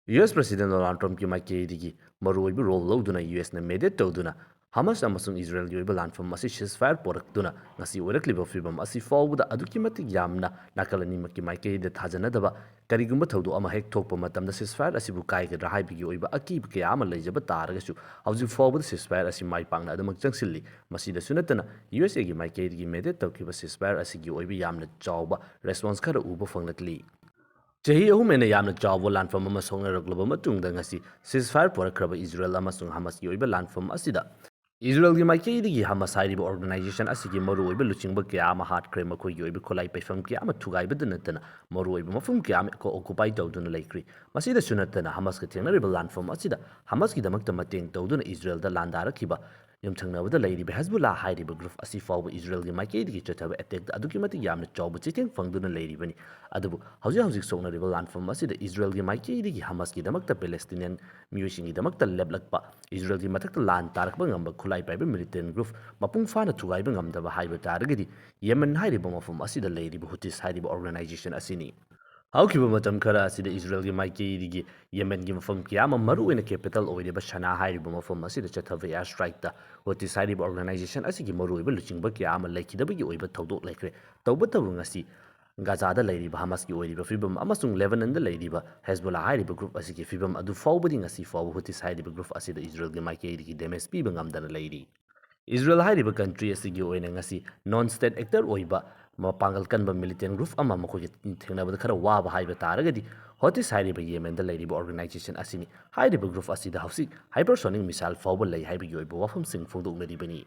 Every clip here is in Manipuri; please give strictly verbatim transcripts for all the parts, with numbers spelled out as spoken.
ꯌꯨ ꯑꯦꯁ President Donald Trumpꯀꯤ ꯃꯥꯏꯀꯩꯗꯒꯤ ꯃꯔꯨꯑꯣꯏꯕ role ꯂꯧꯗꯨꯅ ꯌꯨ ꯑꯦꯁꯅ mediate ꯇꯧꯗꯨꯅ ꯍꯃꯥꯁ ꯑꯃꯁꯨꯡ ꯏꯖꯔꯦꯜꯒꯤ ꯑꯣꯏꯕ ꯂꯥꯟꯐꯝ ꯑꯁꯤ ceasefire ꯄꯣꯔꯛꯇꯨꯅ ꯉꯁꯤ ꯑꯣꯏꯔꯛꯂꯤꯕ ꯐꯤꯕꯝ ꯑꯁꯤ ꯐꯥꯎꯕꯗ ꯑꯗꯨꯛꯀꯤ ꯃꯇꯤꯛ ꯌꯥꯝꯅ ꯅꯥꯀꯜ ꯑꯅꯤꯃꯛꯀꯤ ꯃꯥꯏꯀꯩꯗ ꯊꯥꯖꯅꯗꯕ, ꯀꯔꯤꯒꯨꯝꯕ ꯊꯧꯗꯣꯛ ꯑꯃ ꯍꯦꯛ ꯊꯣꯛꯄ ꯃꯇꯝꯗ ceasefire ꯑꯁꯤꯕꯨ ꯀꯥꯏꯒꯗ꯭ꯔꯥ ꯍꯥꯏꯕꯒꯤ ꯑꯣꯏꯕ ꯑꯀꯤꯕ ꯀꯌꯥ ꯑꯃ ꯂꯩꯖꯕ ꯇꯥꯔꯒꯁꯨ, ꯍꯧꯖꯤꯛ ꯐꯥꯎꯕꯗ ceasefire ꯑꯁꯤ ꯃꯥꯏ ꯄꯥꯛꯅ ꯑꯗꯨꯃꯛ ꯆꯪꯁꯤꯜꯂꯤ꯫ ꯃꯁꯤꯗꯁꯨ ꯅꯠꯇꯅ, ꯌꯨ ꯑꯦꯁ ꯑꯦꯒꯤ ꯃꯥꯏꯀꯩꯗꯒꯤ mediate ꯇꯧꯈꯤꯕ ceasefire ꯑꯁꯤꯒꯤ ꯑꯣꯏꯕ ꯌꯥꯝꯅ ꯆꯥꯎꯕ response ꯈꯔ ꯎꯕ ꯐꯪꯂꯛꯂꯤ꯫ ꯆꯍꯤ ꯑꯍꯨꯝ ꯍꯦꯟꯅ ꯌꯥꯝꯅ ꯆꯥꯎꯕ ꯂꯥꯟꯐꯝ ꯑꯃ ꯁꯣꯛꯅꯔꯛꯂꯕ ꯃꯇꯨꯡꯗ, ꯉꯁꯤ ceasefire ꯄꯨꯔꯛꯈ꯭ꯔꯕ ꯏꯖꯔꯦꯜ ꯑꯃꯁꯨꯡ ꯍꯃꯥꯁꯀꯤ ꯑꯣꯏꯕ ꯂꯥꯟꯐꯝ ꯑꯁꯤꯗ ꯏꯖꯔꯦꯜꯒꯤ ꯃꯥꯏꯀꯩꯗꯒꯤ ꯍꯃꯥꯁ ꯍꯥꯏꯔꯤꯕ organization ꯑꯁꯤꯒꯤ ꯃꯔꯨꯑꯣꯏꯕ ꯂꯨꯆꯤꯡꯕ ꯀꯌꯥ ꯑꯃ ꯍꯥꯠꯈ꯭ꯔꯦ, ꯃꯈꯣꯏꯒꯤ ꯑꯣꯏꯕ ꯈꯨꯠꯂꯥꯏ ꯄꯩꯐꯝ ꯀꯌꯥ ꯑꯃ ꯊꯨꯒꯥꯏꯕꯗ ꯅꯠꯇꯅ ꯃꯔꯨꯑꯣꯏꯕ ꯃꯐꯝ ꯀꯌꯥ ꯑꯃ occupy ꯇꯧꯗꯨꯅ ꯂꯩꯈ꯭ꯔꯤ꯫ ꯃꯁꯤꯗꯁꯨ ꯅꯠꯇꯅ, ꯍꯃꯥꯁꯀ ꯊꯦꯡꯅꯔꯤꯕ ꯂꯥꯟꯐꯝ ꯑꯁꯤꯗ ꯍꯃꯥꯁꯀꯤꯗꯃꯛꯇ ꯃꯇꯦꯡ ꯇꯧꯗꯨꯅ ꯏꯖꯔꯦꯜꯗ ꯂꯥꯟꯗꯥꯔꯛꯈꯤꯕ ꯌꯨꯝꯊꯪꯅꯕꯗ ꯂꯩꯔꯤꯕ ꯍꯦꯖꯕꯨꯜꯂꯥ ꯍꯥꯏꯔꯤꯕ group ꯑꯁꯤ ꯐꯥꯎꯕ ꯏꯖꯔꯦꯜꯒꯤ ꯃꯥꯏꯀꯩꯗꯒꯤ ꯆꯠꯊꯕ attackꯇ ꯑꯗꯨꯛꯀꯤ ꯃꯇꯤꯛ ꯌꯥꯝꯅ ꯆꯥꯎꯕ ꯆꯩꯊꯦꯡ ꯐꯪꯗꯨꯅ ꯂꯩꯔꯤꯕꯅꯤ꯫ ꯑꯗꯨꯕꯨ ꯍꯧꯖꯤꯛ ꯍꯧꯖꯤꯛ ꯁꯣꯛꯅꯔꯤꯕ ꯂꯥꯟꯐꯝ ꯑꯁꯤꯗ ꯏꯖꯔꯦꯜꯒꯤ ꯃꯥꯏꯀꯩꯗꯒꯤ ꯍꯃꯥꯁꯀꯤꯗꯃꯛꯇ Palestinian ꯃꯤꯑꯣꯏꯁꯤꯡꯒꯤꯗꯃꯛꯇ ꯂꯦꯞꯂꯛꯄ, ꯏꯖꯔꯦꯜꯒꯤ ꯃꯊꯛꯇ ꯂꯥꯟ ꯇꯥꯔꯛꯄ ꯉꯝꯕ ꯈꯨꯠꯂꯥꯏ ꯄꯥꯏꯕ militant group ꯃꯄꯨꯡ ꯐꯥꯅ ꯊꯨꯒꯥꯏꯕ ꯉꯝꯗꯕ ꯍꯥꯏꯕ ꯇꯥꯔꯒꯗꯤ, ꯌꯦꯃꯦꯟ ꯍꯥꯏꯔꯤꯕ ꯃꯐꯝ ꯑꯁꯤꯗ ꯂꯩꯔꯤꯕ ꯍꯨꯇꯤꯁ ꯍꯥꯏꯔꯤꯕ organization ꯑꯁꯤꯅꯤ꯫ ꯍꯧꯈꯤꯕ ꯃꯇꯝ ꯈꯔ ꯑꯁꯤꯗ ꯏꯖꯔꯦꯜꯒꯤ ꯃꯥꯏꯀꯩꯗꯒꯤ ꯌꯦꯃꯦꯟꯒꯤ ꯃꯐꯝ ꯀꯌꯥ ꯑꯃ, ꯃꯔꯨꯑꯣꯏꯅ capital ꯑꯣꯏꯔꯤꯕ ꯁꯅꯥ ꯍꯥꯏꯔꯤꯕ ꯃꯐꯝ ꯑꯁꯤꯗ ꯆꯠꯊꯕ air strikeꯇ ꯍꯨꯇꯤꯁ ꯍꯥꯏꯔꯤꯕ organization ꯑꯁꯤꯒꯤ ꯃꯔꯨꯑꯣꯏꯕ ꯂꯨꯆꯤꯡꯕ ꯀꯌꯥ ꯑꯃ ꯂꯩꯈꯤꯗꯕꯒꯤ ꯑꯣꯏꯕ ꯊꯧꯗꯣꯛ ꯂꯩꯈ꯭ꯔꯦ꯫ ꯇꯧꯕꯇꯕꯨ ꯉꯁꯤ ꯒꯥꯖꯥꯗ ꯂꯩꯔꯤꯕ ꯍꯃꯥꯁꯀꯤ ꯑꯣꯏꯔꯤꯕ ꯐꯤꯕꯝ ꯑꯃꯁꯨꯡ ꯂꯦꯕꯅꯟꯗ ꯂꯩꯔꯤꯕ ꯍꯦꯖꯕꯣꯂꯥ ꯍꯥꯏꯔꯤꯕ group ꯑꯁꯤꯒꯤ ꯐꯤꯕꯝ ꯑꯗꯨ ꯐꯥꯎꯕꯗꯤ ꯉꯁꯤ ꯐꯥꯎꯕ ꯍꯨꯇꯤꯁ ꯍꯥꯏꯔꯤꯕ group ꯑꯁꯤꯗ ꯏꯖꯔꯦꯜꯒꯤ ꯃꯥꯏꯀꯩꯗꯒꯤ damage ꯄꯤꯕ ꯉꯝꯗꯅ ꯂꯩꯔꯤ꯫ ꯏꯖꯔꯦꯜ ꯍꯥꯏꯔꯤꯕ country ꯑꯁꯤꯒꯤ ꯑꯣꯏꯅ ꯉꯁꯤ non state actor ꯑꯣꯏꯕ ꯃꯄꯥꯡꯒꯜ ꯀꯟꯕ militant group ꯑꯃ ꯃꯈꯣꯏꯒ ꯊꯦꯡꯅꯕꯗ ꯈꯔ ꯋꯥꯕ ꯍꯥꯏꯕ ꯇꯥꯔꯒꯗꯤ, ꯍꯣꯇꯤꯁ ꯍꯥꯏꯔꯤꯕ ꯌꯦꯃꯦꯟꯗ ꯂꯩꯔꯤꯕ organization ꯑꯁꯤꯅꯤ꯫ ꯍꯥꯏꯔꯤꯕ group ꯑꯁꯤꯗ ꯍꯧꯖꯤꯛ hypersonic missile ꯐꯥꯎꯕ ꯂꯩ ꯍꯥꯏꯕꯒꯤ ꯑꯣꯏꯕ ꯋꯥꯐꯝꯁꯤꯡ ꯐꯣꯡꯗꯣꯛꯅꯔꯤꯕꯅꯤ꯫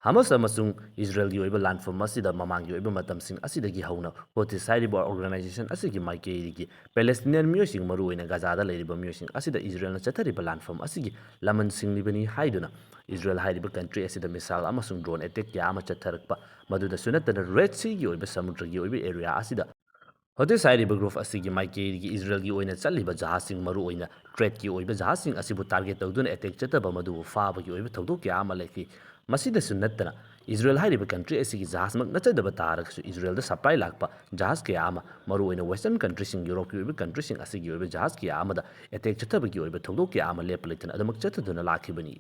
ꯍꯃꯥꯁ ꯑꯃꯁꯨꯡ ꯏꯖꯔꯦꯜꯒꯤ ꯑꯣꯏꯕ ꯂꯥꯟꯐꯝ ꯑꯁꯤꯗ ꯃꯃꯥꯡꯒꯤ ꯑꯣꯏꯕ ꯃꯇꯝꯁꯤꯡ ꯑꯁꯤꯗꯒꯤ ꯍꯧꯅ ꯍꯣꯇꯤꯁ ꯍꯥꯏꯔꯤꯕ organization ꯑꯁꯤꯒꯤ ꯃꯥꯏꯀꯩꯗꯒꯤ Palestinian ꯃꯤꯑꯣꯏꯁꯤꯡ, ꯃꯔꯨꯑꯣꯏꯅ ꯒꯥꯖꯥꯗ ꯂꯩꯔꯤꯕ ꯃꯤꯑꯣꯏꯁꯤꯡ ꯑꯁꯤꯗ ꯏꯖꯔꯦꯜꯅ ꯆꯠꯊꯔꯤꯕ ꯂꯥꯟꯐꯝ ꯑꯁꯤꯒꯤ ꯂꯃꯟ ꯁꯤꯡꯂꯤꯕꯅꯤ ꯍꯥꯏꯗꯨꯅ, ꯏꯖꯔꯦꯜ ꯍꯥꯏꯔꯤꯕ country ꯑꯁꯤꯗ missile ꯑꯃꯁꯨꯡ drone attack ꯀꯌꯥ ꯑꯃ ꯆꯠꯊꯔꯛꯄ, ꯃꯗꯨꯗꯁꯨ ꯅꯠꯇꯅ Red Seaꯒꯤ ꯑꯣꯏꯕ ꯁꯃꯨꯗ꯭ꯔꯒꯤ ꯑꯣꯏꯕ area ꯑꯁꯤꯗ ꯍꯣꯇꯤꯁ ꯍꯥꯏꯔꯤꯕ group ꯑꯁꯤꯒꯤ ꯃꯥꯏꯀꯩꯗꯒꯤ ꯏꯖꯔꯦꯜꯒꯤ ꯑꯣꯏꯅ ꯆꯠꯂꯤꯕ ꯖꯍꯥꯖꯁꯤꯡ, ꯃꯔꯨꯑꯣꯏꯅ tradeꯀꯤ ꯑꯣꯏꯕ ꯖꯍꯥꯖꯁꯤꯡ ꯑꯁꯤꯕꯨ target ꯇꯧꯗꯨꯅ attack ꯆꯠꯊꯕ, ꯃꯗꯨꯕꯨ ꯐꯥꯕꯒꯤ ꯑꯣꯏꯕ ꯊꯧꯗꯣꯛ ꯀꯌꯥ ꯑꯃ ꯂꯩꯈꯤ꯫ ꯃꯁꯤꯗꯁꯨ ꯅꯠꯇꯅ, ꯏꯖꯔꯦꯜ ꯍꯥꯏꯔꯤꯕ ꯀꯟꯇ꯭ꯔꯤ ꯑꯁꯤꯒꯤ ꯖꯍꯥꯖꯃꯛ ꯅꯠꯆꯗꯕ ꯇꯥꯔꯒꯁꯨ ꯏꯖꯔꯦꯜꯗ ꯁꯄ꯭ꯂꯥꯏ ꯂꯥꯛꯄ ꯖꯍꯥꯖ ꯀꯌꯥ ꯑꯃ, ꯃꯔꯨꯑꯣꯏꯅ ꯋꯦꯁꯇꯔꯟ ꯀꯟꯇ꯭ꯔꯤꯁꯤꯡ, ꯌꯨꯔꯣꯞꯀꯤ ꯑꯣꯏꯕ ꯀꯟꯇ꯭ꯔꯤꯁꯤꯡ ꯑꯁꯤꯒꯤ ꯑꯣꯏꯕ ꯖꯍꯥꯖ ꯀꯌꯥ ꯑꯃꯗ ꯑꯦꯇꯦꯛ ꯆꯠꯊꯕꯒꯤ ꯑꯣꯏꯕ ꯊꯧꯗꯣꯛ ꯀꯌꯥ ꯑꯃ ꯂꯦꯞꯄ ꯂꯩꯇꯅ ꯑꯗꯨꯃꯛ ꯆꯠꯊꯗꯨꯅ ꯂꯥꯛꯈꯤꯕꯅꯤ꯫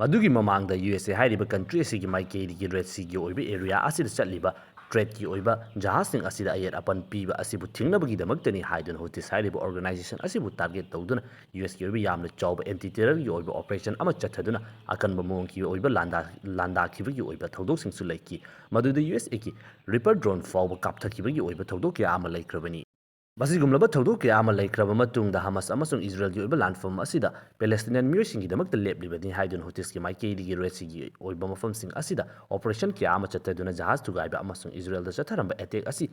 ꯃꯗꯨꯒꯤ ꯃꯃꯥꯡꯗ ꯌꯨ ꯑꯦꯁ ꯑꯦ ꯍꯥꯏꯔꯤꯕ ꯀꯟꯇ꯭ꯔꯤ ꯑꯁꯤꯒꯤ ꯃꯥꯏꯀꯩꯗꯒꯤ ꯔꯦꯗ ꯁꯤꯒꯤ ꯑꯣꯏꯕ ꯑꯦꯔꯤꯌꯥ ꯑꯁꯤꯗ ꯆꯠꯂꯤꯕ ꯇ꯭ꯔꯦꯗꯀꯤ ꯑꯣꯏꯕ ꯖꯍꯥꯖꯁꯤꯡ ꯑꯁꯤꯗ ꯑꯌꯦꯠ ꯑꯄꯟ ꯄꯤꯕ ꯑꯁꯤꯕꯨ ꯊꯤꯡꯅꯕꯒꯤꯗꯃꯛꯇꯅꯤ ꯍꯥꯏꯗꯨꯅ ꯍꯨꯇꯤꯁ ꯍꯥꯏꯔꯤꯕ ꯑꯣꯔꯒꯅꯥꯏꯖꯦꯁꯟ ꯑꯁꯤꯕꯨ ꯇꯥꯔꯒꯦꯠ ꯇꯧꯗꯨꯅ ꯌꯨ ꯑꯦꯁꯀꯤ ꯑꯣꯏꯕ ꯌꯥꯝꯅ ꯆꯥꯎꯕ ꯑꯦꯟꯇꯤ ꯇꯦꯔꯔꯒꯤ ꯑꯣꯏꯕ ꯑꯣꯄꯔꯦꯁꯟ ꯑꯃ ꯆꯠꯊꯗꯨꯅ ꯑꯀꯟꯕ ꯃꯑꯣꯡꯒꯤ ꯑꯣꯏꯕ ꯂꯥꯟꯗꯥ-, ꯂꯥꯟꯗꯥꯈꯤꯕꯒꯤ ꯑꯣꯏꯕ ꯊꯧꯗꯣꯛꯁꯤꯡꯁꯨ ꯂꯩꯈꯤ꯫ ꯃꯗꯨꯗ ꯌꯨ ꯑꯦꯁ ꯑꯦꯒꯤ ꯔꯤꯄꯔ ꯗ꯭ꯔꯣꯟ ꯐꯥꯎꯕ ꯀꯥꯞꯊꯈꯤꯕꯒꯤ ꯑꯣꯏꯕ ꯊꯧꯗꯣꯛ ꯀꯌꯥ ꯑꯃ ꯂꯩꯈ꯭ꯔꯕꯅꯤ꯫ ꯃꯁꯤꯒꯨꯝꯂꯕ ꯊꯧꯗꯣꯛ ꯀꯌꯥ ꯑꯃ ꯂꯩꯈ꯭ꯔꯕ ꯃꯇꯨꯡꯗ ꯍꯃꯥꯁ ꯑꯃꯁꯨꯡ ꯏꯖꯔꯦꯜꯒꯤ ꯑꯣꯏꯕ ꯂꯥꯟꯐꯝ ꯑꯁꯤꯗ ꯄꯦꯂꯦꯁꯇꯤꯅꯤꯌꯟ ꯃꯤꯑꯣꯏꯁꯤꯡꯒꯤꯗꯃꯛꯇ ꯂꯦꯞꯂꯤꯕꯅꯤ ꯍꯥꯏꯗꯨꯅ ꯍꯨꯇꯤꯁꯀꯤ ꯃꯥꯏꯀꯩꯗꯒꯤ ꯔꯦꯗ ꯁꯤꯒꯤ ꯑꯣꯏꯕ ꯃꯐꯝꯁꯤꯡ ꯑꯁꯤꯗ ꯑꯣꯄꯔꯦꯁꯟ ꯀꯌꯥ ꯑꯃ ꯆꯠꯊꯗꯨꯅ ꯖꯍꯥꯖ ꯊꯨꯒꯥꯏꯕ ꯑꯃꯁꯨꯡ ꯏꯖꯔꯦꯜꯗ ꯆꯠꯊꯔꯝꯕ ꯑꯦꯇꯦꯛ ꯑꯁꯤ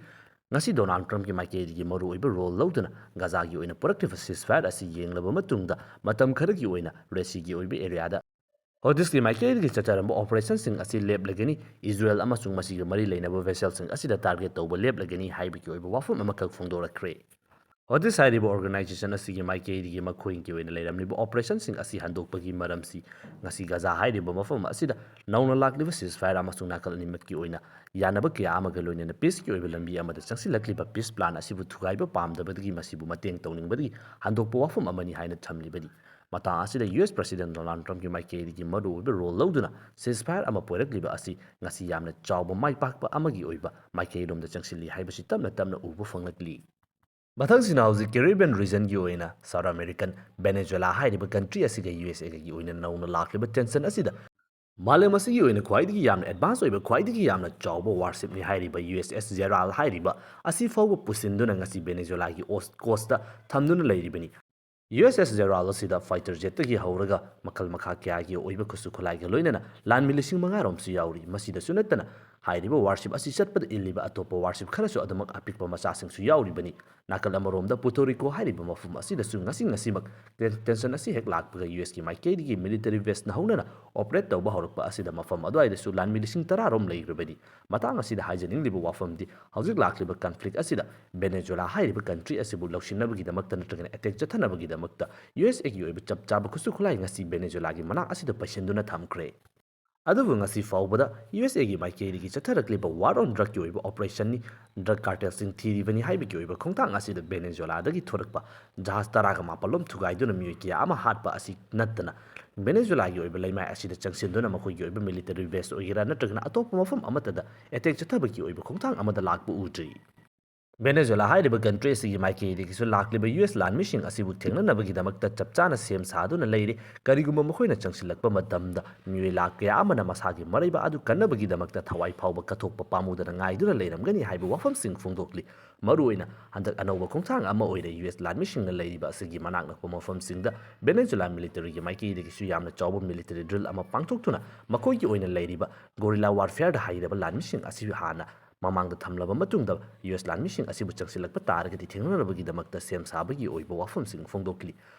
ꯉꯁꯤ ꯗꯣꯅꯥꯜꯗ ꯇ꯭ꯔꯝꯞꯀꯤ ꯃꯥꯏꯀꯩꯗꯒꯤ ꯃꯔꯨꯑꯣꯏꯕ ꯔꯣꯜ ꯂꯧꯗꯨꯅ ꯒꯥꯖꯥꯒꯤ ꯑꯣꯏꯅ ꯄꯨꯔꯛꯈꯤꯕ ceasefire ꯑꯁꯤ ꯌꯦꯡꯂꯕ ꯃꯇꯨꯡꯗ ꯃꯇꯝ ꯈꯔꯒꯤ ꯑꯣꯏꯅ ꯔꯦꯗ ꯁꯤꯒꯤ ꯑꯣꯏꯕ ꯑꯦꯔꯤꯌꯥꯗ ꯍꯨꯇꯤꯁꯀꯤ ꯃꯥꯏꯀꯩꯗꯒꯤ ꯆꯠꯊꯔꯝꯕ ꯑꯣꯄꯔꯦꯁꯟꯁꯤꯡ ꯑꯁꯤ ꯂꯦꯞꯂꯒꯅꯤ, ꯏꯖꯔꯦꯜ ꯑꯃꯁꯨꯡ ꯃꯁꯤꯒ ꯃꯔꯤ ꯂꯩꯅꯕ ꯚꯦꯁꯦꯜꯁꯤꯡ ꯑꯁꯤꯗ ꯇꯥꯔꯒꯦꯠ ꯇꯧꯕ ꯂꯦꯞꯂꯒꯅꯤ ꯍꯥꯏꯕꯒꯤ ꯑꯣꯏꯕ ꯋꯥꯐꯝ ꯑꯃꯈꯛ ꯐꯣꯡꯗꯣꯔꯛꯈ꯭ꯔꯦ꯫ ꯍꯨꯇꯤꯁ ꯍꯥꯏꯔꯤꯕ ꯑꯣꯔꯒꯅꯥꯏꯖꯦꯁꯟ ꯑꯁꯤꯒꯤ ꯃꯥꯏꯀꯩꯗꯒꯤ ꯃꯈꯣꯏꯒꯤ ꯑꯣꯏꯅ ꯂꯩꯔꯝꯂꯤꯕ ꯑꯣꯄꯔꯦꯁꯟꯁꯤꯡ ꯑꯁꯤ ꯍꯟꯗꯣꯛꯄꯒꯤ ꯃꯔꯝꯁꯤ ꯉꯁꯤ ꯒꯥꯖꯥ ꯍꯥꯏꯔꯤꯕ ꯃꯐꯝ ꯑꯁꯤꯗ ꯅꯧꯅ ꯂꯥꯛꯂꯤꯕ ceasefire ꯑꯃꯁꯨꯡ ꯅꯥꯀꯜ ꯑꯅꯤꯃꯛꯀꯤ ꯑꯣꯏꯅ ꯌꯥꯅꯕ ꯀꯌꯥ ꯑꯃꯒ ꯂꯣꯏꯅꯅ ꯄꯤꯁꯀꯤ ꯑꯣꯏꯕ ꯂꯝꯕꯤ ꯑꯃꯗ ꯆꯪꯁꯤꯜꯂꯛꯂꯤꯕ ꯄꯤꯁ ꯄ꯭ꯂꯥꯟ ꯑꯁꯤꯕꯨ ꯊꯨꯒꯥꯏꯕ ꯄꯥꯝꯗꯕꯗꯒꯤ ꯃꯁꯤꯕꯨ ꯃꯇꯦꯡ ꯇꯧꯅꯤꯡꯕꯗꯒꯤ ꯍꯟꯗꯣꯛꯄ ꯋꯥꯐꯝ ꯑꯃꯅꯤ ꯍꯥꯏꯅ ꯊꯝꯂꯤꯕꯅꯤ꯫ ꯃꯇꯥꯡ ꯑꯁꯤꯗ ꯌꯨ ꯑꯦꯁ ꯄ꯭ꯔꯁꯤꯗꯦꯟ ꯗꯣꯅꯥꯜꯗ ꯇ꯭ꯔꯝꯞꯀꯤ ꯃꯥꯏꯀꯩꯗꯒꯤ ꯃꯔꯨꯑꯣꯏꯕ ꯔꯣꯜ ꯂꯧꯗꯨꯅ ceasefire ꯑꯃ ꯄꯨꯔꯛꯂꯤꯕ ꯑꯁꯤ ꯉꯁꯤ ꯌꯥꯝꯅ ꯆꯥꯎꯕ ꯃꯥꯏ ꯄꯥꯛꯄ ꯑꯃꯒꯤ ꯑꯣꯏꯕ ꯃꯥꯏꯀꯩꯔꯣꯝꯗ ꯆꯪꯁꯤꯜꯂꯤ ꯍꯥꯏꯕꯁꯤ ꯇꯞꯅ ꯇꯞꯅ ꯎꯕ ꯐꯪꯂꯛꯂꯤ꯫ ꯃꯊꯪꯁꯤꯅ ꯍꯧꯖꯤꯛ ꯀꯦꯔꯤꯕꯤꯌꯟ ꯔꯤꯖꯟꯒꯤ ꯑꯣꯏꯅ ꯁꯥꯎꯠ ꯑꯃꯦꯔꯤꯀꯟ ꯚꯦꯅꯦꯖꯨꯋꯦꯂꯥ ꯍꯥꯏꯔꯤꯕ ꯀꯟꯇ꯭ꯔꯤ ꯑꯁꯤꯒ ꯌꯨ ꯑꯦꯁ ꯑꯦꯒꯒꯤ ꯑꯣꯏꯅ ꯅꯧꯅ ꯂꯥꯛꯂꯤꯕ ꯇꯦꯟꯁꯟ ꯑꯁꯤꯗ ꯃꯥꯂꯦꯝ ꯑꯁꯤꯒꯤ ꯑꯣꯏꯅ ꯈ꯭ꯋꯥꯏꯗꯒꯤ ꯌꯥꯝꯅ ꯑꯦꯗꯚꯥꯟꯁ ꯑꯣꯏꯕ, ꯈ꯭ꯋꯥꯏꯗꯒꯤ ꯌꯥꯝꯅ ꯆꯥꯎꯕ ꯋꯥꯔꯁꯤꯞꯅꯤ ꯍꯥꯏꯔꯤꯕ ꯌꯨ ꯑꯦꯁ ꯑꯦꯁ ꯖꯦꯔꯥꯜ ꯍꯥꯏꯔꯤꯕ ꯑꯁꯤ ꯐꯥꯎꯕ ꯄꯨꯁꯤꯟꯗꯨꯅ ꯉꯁꯤ ꯚꯦꯅꯦꯖꯨꯋꯦꯂꯥꯒꯤ ꯑꯣꯁ-, ꯀꯣꯁꯇ ꯊꯝꯗꯨꯅ ꯂꯩꯔꯤꯕꯅꯤ꯫ ꯌꯨ ꯑꯦꯁ ꯑꯦꯁ ꯖꯦꯔꯥꯜ ꯑꯁꯤꯗ ꯐꯥꯏꯇꯔ ꯖꯦꯠꯇꯒꯤ ꯍꯧꯔꯒ ꯃꯈꯜ ꯃꯈꯥ ꯀꯌꯥꯒꯤ ꯑꯣꯏꯕ ꯈꯨꯠꯁꯨ ꯈꯨꯠꯂꯥꯏꯒ ꯂꯣꯏꯅꯅ ꯂꯥꯟꯃꯤ ꯂꯤꯁꯤꯡ ꯃꯉꯥ ꯔꯣꯝꯁꯨ ꯌꯥꯎꯔꯤ꯫ ꯃꯁꯤꯗꯁꯨ ꯅꯠꯇꯅ ꯍꯥꯏꯔꯤꯕ ꯋꯥꯔꯁꯤꯞ ꯑꯁꯤ ꯆꯠꯄꯗ ꯏꯜꯂꯤꯕ ꯑꯇꯣꯞꯄ ꯋꯥꯔꯁꯤꯞ ꯈꯔꯁꯨ ꯑꯗꯨꯃꯛ ꯑꯄꯤꯛꯄ ꯃꯆꯥꯁꯤꯡꯁꯨ ꯌꯥꯎꯔꯤꯕꯅꯤ꯫ ꯅꯥꯀꯜ ꯑꯃꯔꯣꯝꯗ ꯄꯨꯇꯣ ꯔꯤꯀꯣ ꯍꯥꯏꯔꯤꯕ ꯃꯐꯝ ꯑꯁꯤꯗꯁꯨ ꯉꯁꯤ ꯉꯁꯤꯃꯛ ꯇꯦꯟ-, ꯇꯦꯟꯁꯟ ꯑꯁꯤ ꯍꯦꯛ ꯂꯥꯛꯄꯒ ꯌꯨ ꯑꯦꯁꯀꯤ ꯃꯥꯏꯀꯩꯗꯒꯤ ꯃꯤꯂꯤꯇꯔꯤ ꯕꯦꯁꯅ ꯍꯧꯅꯅ ꯑꯣꯄꯔꯦꯠ ꯇꯧꯕ ꯍꯧꯔꯛꯄ ꯑꯁꯤꯗ ꯃꯐꯝ ꯑꯗꯨꯋꯥꯏꯗꯁꯨ ꯂꯥꯟꯃꯤ ꯂꯤꯁꯤꯡ ꯇꯔꯥ ꯔꯣꯝ ꯂꯩꯈ꯭ꯔꯕꯅꯤ꯫ ꯃꯇꯥꯡ ꯑꯁꯤꯗ ꯍꯥꯏꯖꯅꯤꯡꯂꯤꯕ ꯋꯥꯐꯝꯗꯤ ꯍꯧꯖꯤꯛ ꯂꯥꯛꯂꯤꯕ ꯀꯟꯐ꯭ꯂꯤꯛ ꯑꯁꯤꯗ ꯚꯦꯅꯦꯖꯨꯋꯦꯂꯥ ꯍꯥꯏꯔꯤꯕ ꯀꯟꯇ꯭ꯔꯤ ꯑꯁꯤꯕꯨ ꯂꯧꯁꯤꯟꯅꯕꯒꯤꯗꯃꯛꯇ ꯅꯠꯇ꯭ꯔꯒꯅ ꯑꯦꯇꯦꯛ ꯆꯠꯊꯅꯕꯒꯤꯗꯃꯛꯇ ꯌꯨ ꯑꯦꯁ ꯑꯦꯒꯤ ꯑꯣꯏꯕ ꯆꯞ ꯆꯥꯕ ꯈꯨꯠꯁꯨ ꯈꯨꯠꯂꯥꯏ ꯉꯁꯤ ꯚꯦꯅꯦꯖꯨꯋꯦꯂꯥꯒꯤ ꯃꯅꯥꯛ ꯑꯁꯤꯗ ꯄꯩꯁꯤꯟꯗꯨꯅ ꯊꯝꯈ꯭ꯔꯦ꯫ ꯑꯗꯨꯕꯨ ꯉꯁꯤ ꯐꯥꯎꯕꯗ ꯌꯨ ꯑꯦꯁ ꯑꯦꯒꯤ ꯃꯥꯏꯀꯩꯗꯒꯤ ꯆꯠꯊꯔꯛꯂꯤꯕ war on drugꯀꯤ ꯑꯣꯏꯕ operationꯅꯤ, drug cartelꯁꯤꯡ ꯊꯤꯔꯤꯕꯅꯤ ꯍꯥꯏꯕꯒꯤ ꯑꯣꯏꯕ ꯈꯣꯡꯊꯥꯡ ꯑꯁꯤꯗ ꯚꯦꯅꯦꯖꯨꯋꯦꯂꯥꯗꯒꯤ ꯊꯣꯔꯛꯄ ꯖꯍꯥꯖ ꯇꯔꯥꯒ ꯃꯥꯄꯜꯂꯣꯝ ꯊꯨꯒꯥꯏꯗꯨꯅ ꯃꯤꯑꯣꯏ ꯀꯌꯥ ꯑꯃ ꯍꯥꯠꯄ ꯑꯁꯤ ꯅꯠꯇꯅ, ꯚꯦꯅꯦꯖꯨꯋꯦꯂꯥꯒꯤ ꯑꯣꯏꯕ ꯂꯩꯃꯥꯏ ꯑꯁꯤꯗ ꯆꯪꯁꯤꯟꯗꯨꯅ ꯃꯈꯣꯏꯒꯤ ꯑꯣꯏꯕ military base ꯑꯣꯏꯒꯦꯔꯥ ꯅꯠꯇ꯭ꯔꯒꯅ ꯑꯇꯣꯞꯄ ꯃꯐꯝ ꯑꯃꯠꯇꯗ attack ꯆꯠꯊꯕꯒꯤ ꯑꯣꯏꯕ ꯈꯣꯡꯊꯥꯡ ꯑꯃꯗ ꯂꯥꯛꯄ ꯎꯗ꯭ꯔꯤ꯫ ꯚꯦꯅꯦꯖꯨꯋꯦꯂꯥ ꯍꯥꯏꯔꯤꯕ country ꯑꯁꯤꯒꯤ ꯃꯥꯏꯀꯩꯗꯒꯤꯁꯨ ꯂꯥꯛꯂꯤꯕ ꯌꯨ ꯑꯦꯁ ꯂꯥꯟꯃꯤꯁꯤꯡ ꯑꯁꯤꯕꯨ ꯊꯦꯡꯅꯅꯕꯒꯤꯗꯃꯛꯇ ꯆꯞ ꯆꯥꯅ ꯁꯦꯝ ꯁꯥꯗꯨꯅ ꯂꯩꯔꯤ꯫ ꯀꯔꯤꯒꯨꯝꯕ ꯃꯈꯣꯏꯅ ꯆꯪꯁꯤꯜꯂꯛꯄ ꯃꯇꯝꯗ ꯃꯤꯑꯣꯏ ꯂꯥꯈ ꯀꯌꯥ ꯑꯃꯅ ꯃꯁꯥꯒꯤ ꯃꯔꯩꯕ ꯑꯗꯨ ꯀꯟꯅꯕꯒꯤꯗꯃꯛꯇ ꯊꯋꯥꯏ ꯐꯥꯎꯕ ꯀꯠꯊꯣꯛꯄ ꯄꯥꯝꯃꯨꯗꯅ ꯉꯥꯏꯗꯨꯅ ꯂꯩꯔꯝꯒꯅꯤ ꯍꯥꯏꯕ ꯋꯥꯐꯝꯁꯤꯡ ꯐꯣꯡꯗꯣꯛꯂꯤ꯫ ꯃꯔꯨꯑꯣꯏꯅ ꯍꯟꯗꯛ ꯑꯅꯧꯕ ꯈꯣꯡꯊꯥꯡ ꯑꯃ ꯑꯣꯏꯅ ꯌꯨ ꯑꯦꯁ ꯂꯥꯟꯃꯤꯁꯤꯡꯅ ꯂꯩꯔꯤꯕ ꯑꯁꯤꯒꯤ ꯃꯅꯥꯛ ꯅꯛꯄ ꯃꯐꯝꯁꯤꯡꯗ ꯚꯦꯅꯦꯖꯨꯋꯦꯂꯥ militaryꯒꯤ ꯃꯥꯏꯀꯩꯗꯒꯤꯁꯨ ꯌꯥꯝꯅ ꯆꯥꯎꯕ military drill ꯑꯃ ꯄꯥꯡꯊꯣꯛꯇꯨꯅ ꯃꯈꯣꯏꯒꯤ ꯑꯣꯏꯅ ꯂꯩꯔꯤꯕ guerrilla warfareꯗ ꯍꯩꯔꯕ ꯂꯥꯟꯃꯤꯁꯤꯡ ꯑꯁꯤ ꯍꯥꯟꯅ ꯃꯃꯥꯡꯗ ꯊꯝꯂꯕ ꯃꯇꯨꯡꯗ ꯌꯨ ꯑꯦꯁ ꯂꯥꯟꯃꯤꯁꯤꯡ ꯑꯁꯤꯕꯨ ꯆꯪꯁꯤꯜꯂꯛꯄ ꯇꯥꯔꯒꯗꯤ ꯊꯦꯡꯅꯅꯕꯒꯤꯗꯃꯛꯇ ꯁꯦꯝ ꯁꯥꯕꯒꯤ ꯑꯣꯏꯕ ꯋꯥꯐꯝꯁꯤꯡ ꯐꯣꯡꯗꯣꯛꯂꯤ꯫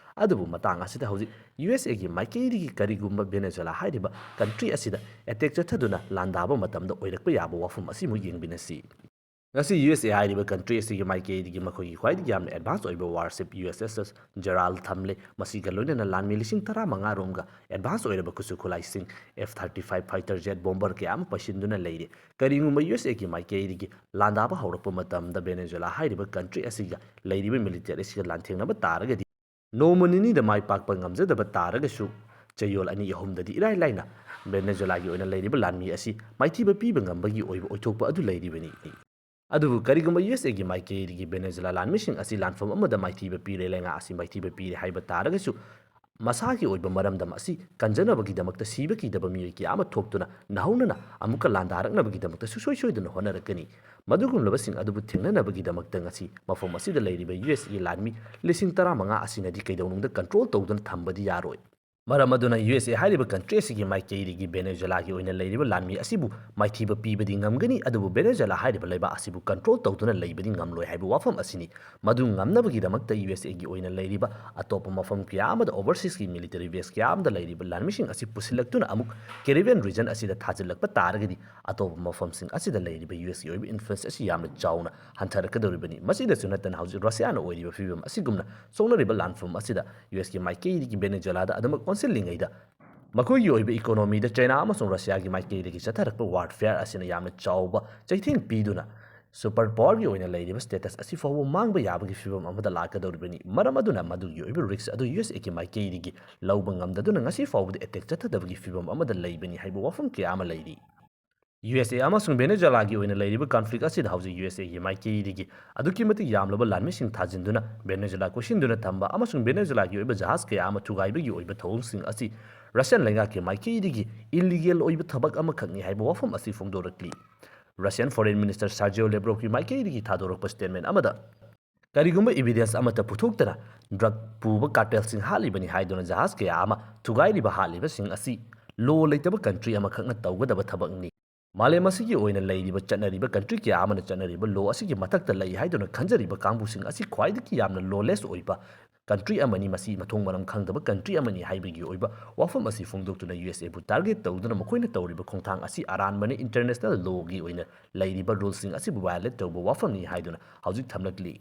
ꯑꯗꯨꯕꯨ ꯃꯇꯥꯡ ꯑꯁꯤꯗ ꯍꯧꯖꯤꯛ ꯌꯨ ꯑꯦꯁ ꯑꯦꯒꯤ ꯃꯥꯏꯀꯩꯗꯒꯤ ꯀꯔꯤꯒꯨꯝꯕ ꯚꯦꯅꯦꯖꯨꯋꯦꯂꯥ ꯍꯥꯏꯔꯤꯕ country ꯑꯁꯤꯗ attack ꯆꯠꯊꯗꯨꯅ ꯂꯥꯟꯗꯥꯕ ꯃꯇꯝꯗ ꯑꯣꯏꯔꯛꯄ ꯌꯥꯕ ꯋꯥꯐꯝ ꯑꯁꯤꯃꯨꯛ ꯌꯦꯡꯃꯤꯟꯅꯁꯤ꯫ ꯉꯁꯤ ꯌꯨ ꯑꯦꯁ ꯑꯦ ꯍꯥꯏꯔꯤꯕ country ꯑꯁꯤꯒꯤ ꯃꯥꯏꯀꯩꯗꯒꯤ ꯃꯈꯣꯏꯒꯤ ꯈ꯭ꯋꯥꯏꯗꯒꯤ ꯌꯥꯝꯅ advance ꯑꯣꯏꯕ warship U S S S Gerald ꯊꯝꯂꯦ꯫ ꯃꯁꯤꯒ ꯂꯣꯏꯅꯅ ꯂꯥꯟꯃꯤ ꯂꯤꯁꯤꯡ ꯇꯔꯥꯃꯉꯥ ꯔꯣꯝꯒ advance ꯑꯣꯏꯔꯕ ꯈꯨꯠꯁꯨ ꯈꯨꯠꯂꯥꯏꯁꯤꯡ, F thirty five fighter jet bomber ꯀꯌꯥ ꯑꯃ ꯄꯩꯁꯤꯟꯗꯨꯅ ꯂꯩꯔꯤ꯫ ꯀꯔꯤꯒꯨꯝꯕ ꯌꯨ ꯑꯦꯁ ꯑꯦꯒꯤ ꯃꯥꯏꯀꯩꯗꯒꯤ ꯂꯥꯟꯗꯥꯕ ꯍꯧꯔꯛꯄ ꯃꯇꯝꯗ ꯚꯦꯅꯦꯖꯨꯋꯦꯂꯥ ꯍꯥꯏꯔꯤꯕ country ꯑꯁꯤꯒ ꯂꯩꯔꯤꯕ military ꯑꯁꯤꯒ ꯂꯥꯟꯊꯦꯡꯅꯕ ꯇꯥꯔꯒꯗꯤ, ꯅꯣꯡꯃ ꯅꯤꯅꯤꯗ ꯃꯥꯏ ꯄꯥꯛꯄ ꯉꯝꯖꯗꯕ ꯇꯥꯔꯒꯁꯨ, ꯆꯌꯣꯜ ꯑꯅꯤ ꯑꯍꯨꯝꯗꯗꯤ ꯏꯔꯥꯏ ꯂꯥꯏꯅ ꯚꯦꯅꯦꯖꯨꯋꯦꯂꯥꯒꯤ ꯑꯣꯏꯅ ꯂꯩꯔꯤꯕ ꯂꯥꯟꯃꯤ ꯑꯁꯤ ꯃꯥꯏꯊꯤꯕ ꯄꯤꯕ ꯉꯝꯕꯒꯤ ꯑꯣꯏꯕ ꯑꯣꯏꯊꯣꯛꯄ ꯑꯗꯨ ꯂꯩꯔꯤꯕꯅꯤ꯫ ꯑꯗꯨꯕꯨ ꯀꯔꯤꯒꯨꯝꯕ ꯌꯨ ꯑꯦꯁ ꯑꯦꯒꯤ ꯃꯥꯏꯀꯩꯗꯒꯤ ꯚꯦꯅꯦꯖꯨꯋꯦꯂꯥ ꯂꯥꯟꯃꯤꯁꯤꯡ ꯑꯁꯤ ꯂꯥꯟꯐꯝ ꯑꯃꯗ ꯃꯥꯏꯊꯤꯕ ꯄꯤꯔꯦ, ꯂꯩꯉꯥꯛ ꯑꯁꯤ ꯃꯥꯏꯊꯤꯕ ꯄꯤꯔꯦ ꯍꯥꯏꯕ ꯇꯥꯔꯒꯁꯨ, ꯃꯁꯥꯒꯤ ꯑꯣꯏꯕ ꯃꯔꯝꯗꯝ ꯑꯁꯤ ꯀꯟꯖꯅꯕꯒꯤꯗꯃꯛꯇ ꯁꯤꯕ ꯀꯤꯗꯕ ꯃꯤꯑꯣꯏ ꯀꯌꯥ ꯑꯃ ꯊꯣꯛꯇꯨꯅ ꯅꯧꯍꯧꯅꯅ ꯑꯃꯨꯛꯀ ꯂꯥꯟꯗꯥꯔꯛꯅꯕꯒꯤꯗꯃꯛꯇ ꯁꯨꯡꯁꯣꯏ ꯁꯣꯏꯗꯅ ꯍꯣꯠꯅꯔꯛꯀꯅꯤ꯫ ꯃꯗꯨꯒꯨꯝꯂꯕꯁꯤꯡ ꯑꯗꯨꯕꯨ ꯊꯦꯡꯅꯅꯕꯒꯤꯗꯃꯛꯇ ꯉꯁꯤ ꯃꯐꯝ ꯑꯁꯤꯗ ꯂꯩꯔꯤꯕ ꯌꯨ ꯑꯦꯁ ꯑꯦ ꯂꯥꯟꯃꯤ ꯂꯤꯁꯤꯡ ꯇꯔꯥꯃꯉꯥ ꯑꯁꯤꯅꯗꯤ ꯀꯩꯗꯧꯅꯨꯡꯗ control ꯇꯧꯗꯨꯅ ꯊꯝꯕꯗꯤ ꯌꯥꯔꯣꯏ꯫ ꯃꯔꯝ ꯑꯗꯨꯅ ꯌꯨ ꯑꯦꯁ ꯑꯦ ꯍꯥꯏꯔꯤꯕ country ꯑꯁꯤꯒꯤ ꯃꯥꯏꯀꯩꯗꯒꯤ ꯚꯦꯅꯦꯖꯨꯋꯦꯂꯥꯒꯤ ꯑꯣꯏꯅ ꯂꯩꯔꯤꯕ ꯂꯥꯟꯃꯤ ꯑꯁꯤꯕꯨ ꯃꯥꯏꯊꯤꯕ ꯄꯤꯕꯗꯤ ꯉꯝꯒꯅꯤ, ꯑꯗꯨꯕꯨ ꯚꯦꯅꯦꯖꯨꯋꯦꯂꯥ ꯍꯥꯏꯔꯤꯕ ꯂꯩꯕꯥꯛ ꯑꯁꯤꯕꯨ control ꯇꯧꯗꯨꯅ ꯂꯩꯕꯗꯤ ꯉꯝꯂꯣꯏ ꯍꯥꯏꯕ ꯋꯥꯐꯝ ꯑꯁꯤꯅꯤ꯫ ꯃꯗꯨ ꯉꯝꯅꯕꯒꯤꯗꯃꯛꯇ ꯌꯨ ꯑꯦꯁ ꯑꯦꯒꯤ ꯑꯣꯏꯅ ꯂꯩꯔꯤꯕ ꯑꯇꯣꯞꯄ ꯃꯐꯝ ꯀꯌꯥ ꯑꯃꯗ, overseasꯀꯤ military base ꯀꯌꯥ ꯑꯃꯗ ꯂꯩꯔꯤꯕ ꯂꯥꯟꯃꯤꯁꯤꯡ ꯑꯁꯤ ꯄꯨꯁꯤꯜꯂꯛꯇꯨꯅ ꯑꯃꯨꯛ Caribbean region ꯑꯁꯤꯗ ꯊꯥꯖꯤꯜꯂꯛꯄ ꯇꯥꯔꯒꯗꯤ, ꯑꯇꯣꯞꯄ ꯃꯐꯝꯁꯤꯡ ꯑꯁꯤꯗ ꯂꯩꯔꯤꯕ ꯌꯨ ꯑꯦꯁꯀꯤ ꯑꯣꯏꯕ influence ꯑꯁꯤ ꯌꯥꯝꯅ ꯆꯥꯎꯅ ꯍꯟꯊꯔꯛꯀꯗꯧꯔꯤꯕꯅꯤ꯫ ꯃꯁꯤꯗꯁꯨ ꯅꯠꯇꯅ, ꯍꯧꯖꯤꯛ ꯔꯁꯤꯌꯥꯅ ꯑꯣꯏꯔꯤꯕ ꯐꯤꯕꯝ ꯑꯁꯤꯒꯨꯝꯅ ꯁꯣꯛꯅꯔꯤꯕ ꯂꯥꯟꯐꯝ ꯑꯁꯤꯗ ꯌꯨ ꯑꯦꯁꯀꯤ ꯃꯥꯏꯀꯩꯗꯒꯤ ꯚꯦꯅꯦꯖꯨꯋꯦꯂꯥꯗ ꯑꯗꯨꯃꯛ ꯑꯣꯟꯁꯤꯜꯂꯤꯉꯩꯗ, ꯃꯈꯣꯏꯒꯤ ꯑꯣꯏꯕ ꯏꯀꯣꯅꯣꯃꯤꯗ ꯆꯩꯅꯥ ꯑꯃꯁꯨꯡ ꯔꯁꯤꯌꯥꯒꯤ ꯃꯥꯏꯀꯩꯗꯒꯤ ꯆꯠꯊꯔꯛꯄ ꯋꯥꯔꯐꯤꯌꯥꯔ ꯑꯁꯤꯅ ꯌꯥꯝꯅ ꯆꯥꯎꯕ ꯆꯩꯊꯦꯡ ꯄꯤꯗꯨꯅ ꯁꯨꯄꯔ ꯄꯥꯋꯔꯒꯤ ꯑꯣꯏꯅ ꯂꯩꯔꯤꯕ ꯁ꯭ꯇꯦꯇꯁ ꯑꯁꯤ ꯐꯥꯎꯕ ꯃꯥꯡꯕ ꯌꯥꯕꯒꯤ ꯐꯤꯕꯝ ꯑꯃꯗ ꯂꯥꯛꯀꯗꯧꯔꯤꯕꯅꯤ꯫ ꯃꯔꯝ ꯑꯗꯨꯅ ꯃꯗꯨꯒꯤ ꯑꯣꯏꯕ ꯔꯤꯁ꯭ꯛ ꯑꯗꯨ ꯌꯨ ꯑꯦꯁ ꯑꯦꯒꯤ ꯃꯥꯏꯀꯩꯗꯒꯤ ꯂꯧꯕ ꯉꯝꯗꯗꯨꯅ ꯉꯁꯤ ꯐꯥꯎꯕꯗ ꯑꯦꯇꯦꯛ ꯆꯠꯊꯗꯕꯒꯤ ꯐꯤꯕꯝ ꯑꯃꯗ ꯂꯩꯕꯅꯤ ꯍꯥꯏꯕ ꯋꯥꯐꯝ ꯀꯌꯥ ꯑꯃ ꯂꯩꯔꯤ꯫ ꯌꯨ ꯑꯦꯁ ꯑꯦ ꯑꯃꯁꯨꯡ ꯚꯦꯅꯦꯖꯨꯂꯥꯒꯤ ꯑꯣꯏꯅ ꯂꯩꯔꯤꯕ ꯀꯟꯐ꯭ꯂꯤꯛ ꯑꯁꯤꯗ ꯍꯧꯖꯤꯛ ꯌꯨ ꯑꯦꯁ ꯑꯦꯒꯤ ꯃꯥꯏꯀꯩꯗꯒꯤ ꯑꯗꯨꯛꯀꯤ ꯃꯇꯤꯛ ꯌꯥꯝꯂꯕ ꯂꯥꯟꯃꯤꯁꯤꯡ ꯊꯥꯖꯤꯟꯗꯨꯅ ꯚꯦꯅꯦꯖꯨꯂꯥ ꯀꯣꯏꯁꯤꯟꯗꯨꯅ ꯊꯝꯕ ꯑꯃꯁꯨꯡ ꯚꯦꯅꯦꯖꯨꯂꯥꯒꯤ ꯑꯣꯏꯕ ꯖꯍꯥꯖ ꯀꯌꯥ ꯑꯃ ꯊꯨꯒꯥꯏꯕꯒꯤ ꯑꯣꯏꯕ ꯊꯧꯑꯣꯡꯁꯤꯡ ꯑꯁꯤ ꯔꯁꯤꯌꯥꯟ ꯂꯩꯉꯥꯛꯀꯤ ꯃꯥꯏꯀꯩꯗꯒꯤ ꯏꯂꯤꯒꯦꯜ ꯑꯣꯏꯕ ꯊꯕꯛ ꯑꯃꯈꯛꯅꯤ ꯍꯥꯏꯕ ꯋꯥꯐꯝ ꯑꯁꯤ ꯐꯣꯡꯗꯣꯔꯛꯂꯤ꯫ ꯔꯁꯤꯌꯥꯟ ꯐꯣꯔꯦꯟ ꯃꯤꯅꯤꯁꯇꯔ ꯁꯥꯔꯖꯤꯑꯣ ꯂꯦꯕ꯭ꯔꯣꯞꯀꯤ ꯃꯥꯏꯀꯩꯗꯒꯤ ꯊꯥꯗꯣꯔꯛꯄ ꯁ꯭ꯇꯦꯠꯃꯦꯟ ꯑꯃꯗ, "ꯀꯔꯤꯒꯨꯝꯕ ꯏꯚꯤꯗꯦꯟꯁ ꯑꯃꯠꯇ ꯄꯨꯊꯣꯛꯇꯅ ꯗ꯭ꯔꯒ ꯄꯨꯕ ꯀꯥꯔꯇꯦꯜꯁꯤꯡ ꯍꯥꯠꯂꯤꯕꯅꯤ ꯍꯥꯏꯗꯨꯅ ꯖꯍꯥꯖ ꯀꯌꯥ ꯑꯃ ꯊꯨꯒꯥꯏꯔꯤꯕ ꯍꯥꯠꯂꯤꯕꯁꯤꯡ ꯑꯁꯤ ꯂꯣ ꯂꯩꯇꯕ ꯀꯟꯇ꯭ꯔꯤ ꯑꯃꯈꯛꯅ ꯇꯧꯒꯗꯕ ꯊꯕꯛꯅꯤ꯫ ꯃꯥꯂꯦꯝ ꯑꯁꯤꯒꯤ ꯑꯣꯏꯅ ꯂꯩꯔꯤꯕ ꯆꯠꯅꯔꯤꯕ ꯀꯟꯇ꯭ꯔꯤ ꯀꯌꯥ ꯑꯃꯅ ꯆꯠꯅꯔꯤꯕ ꯂꯣ ꯑꯁꯤꯒꯤ ꯃꯊꯛꯇ ꯂꯩ ꯍꯥꯏꯗꯨꯅ ꯈꯟꯖꯔꯤꯕ ꯀꯥꯡꯕꯨꯁꯤꯡ ꯑꯁꯤ ꯈ꯭ꯋꯥꯏꯗꯒꯤ ꯌꯥꯝꯅ ꯂꯣꯂꯦꯁ ꯑꯣꯏꯕ ꯀꯟꯇ꯭ꯔꯤ ꯑꯃꯅꯤ, ꯃꯁꯤ ꯃꯊꯣꯡ ꯃꯔꯝ ꯈꯪꯗꯕ ꯀꯟꯇ꯭ꯔꯤ ꯑꯃꯅꯤ" ꯍꯥꯏꯕꯒꯤ ꯑꯣꯏꯕ ꯋꯥꯐꯝ ꯑꯁꯤ ꯐꯣꯡꯗꯣꯛꯇꯨꯅ ꯌꯨ ꯑꯦꯁ ꯑꯦꯕꯨ ꯇꯥꯔꯒꯦꯠ ꯇꯧꯗꯨꯅ ꯃꯈꯣꯏꯅ ꯇꯧꯔꯤꯕ ꯈꯣꯡꯊꯥꯡ ꯑꯁꯤ ꯑꯔꯥꯟꯕꯅꯤ, ꯏꯟꯇꯔꯅꯦꯁꯅꯦꯜ ꯂꯣꯒꯤ ꯑꯣꯏꯅ ꯂꯩꯔꯤꯕ ꯔꯨꯜꯁꯤꯡ ꯑꯁꯤꯕꯨ ꯚꯥꯏꯑꯣꯂꯦꯠ ꯇꯧꯕ ꯋꯥꯐꯝꯅꯤ ꯍꯥꯏꯗꯨꯅ ꯍꯧꯖꯤꯛ ꯊꯝꯂꯛꯂꯤ꯫